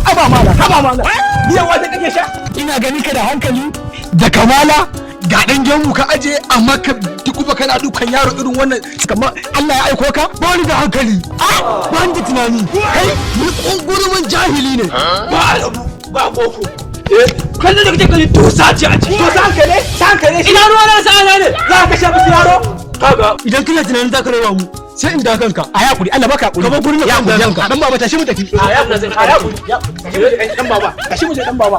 Haba mala, haba mala. Miyan wata kake sha? Ina gani ka da hankali da kamala, ga dan gemu ka aje, amma ka dukuba kana dukan yaro irin wannan kamar Allah ya aiko ka. Ba ni da hankali, ba ni da tunani, kai ni kungurumin jahili ne. Ba alabu, ba boko. Eh, kallon da kake gani tusa ce a ciki. To san ka ne? San ka ne? Ina ruwa na sa'ana ne? Za ka sha musu yaro? Kaga Idan kana tunanin za ka raba mu, sai in da kanka. A yakuri, Allah baka hakuri. Kamar gurin ya da hakuri kanka. Dan baba, tashi mu tafi. A yakuri, a yakuri. Tashi mu je dan baba, tashi mu je dan baba.